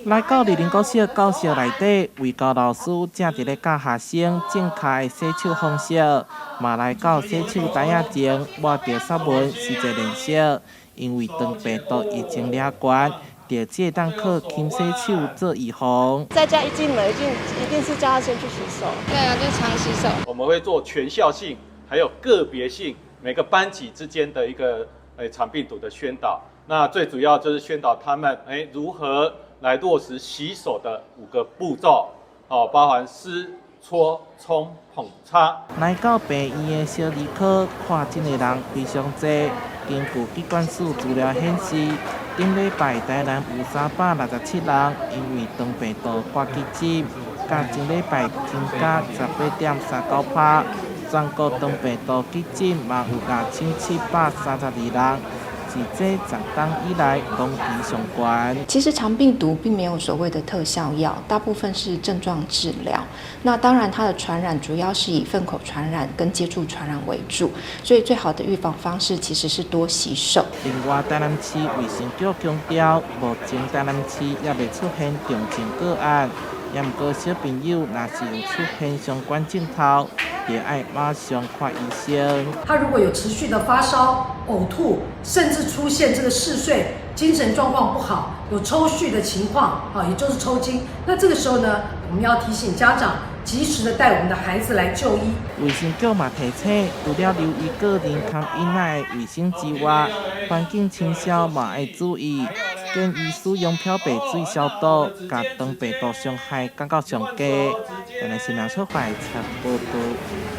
來到貳林國小教室內底，衛教老師正佇咧教學生正確的洗手方式，嘛來到洗手台仔前抹著殺蚊是一個練習。因為當病毒疫情掠懸，就只會當靠勤洗手做預防。在家一進門，一定一定是叫他先去洗手。對啊，就常洗手。我們會做全校性，還有個別性，每個班級之間的一個腸病毒的宣導。那最主要就是宣導他們如何來落實洗手的五個步驟，哦，包含濕、搓、沖、捧、擦。來到病院的小兒科看診的人非常濟。根據疾管署資料顯示，頂禮拜台南有367人因為腸病毒掛急診，較前禮拜增加18.39%。全國腸病毒急診嘛有5732人。是這10冬以來當期上懸。其實腸病毒並沒有所謂的特效藥，大部分是症狀治療。那當然，它的傳染主要是以糞口傳染跟接觸傳染為主，所以最好的預防方式其實是多洗手。另外，台南市衛生局強調，目前台南市猶未出現重症個案，也毋過小朋友若是有出現相關症頭，就愛馬上看醫生。他如果有持續的發燒、嘔吐，甚至出現這個嗜睡、精神狀況不好、有抽搐的情況，啊，也就是抽筋，那這個時候呢，我們要提醒家長及時的帶我們的孩子來就醫。衛生局嘛提醒，除了留意個人佮囡仔的衛生之外，環境清掃嘛愛注意，建議使用漂白水消毒，共腸病毒傷害降到上低。台南新聞出發報導。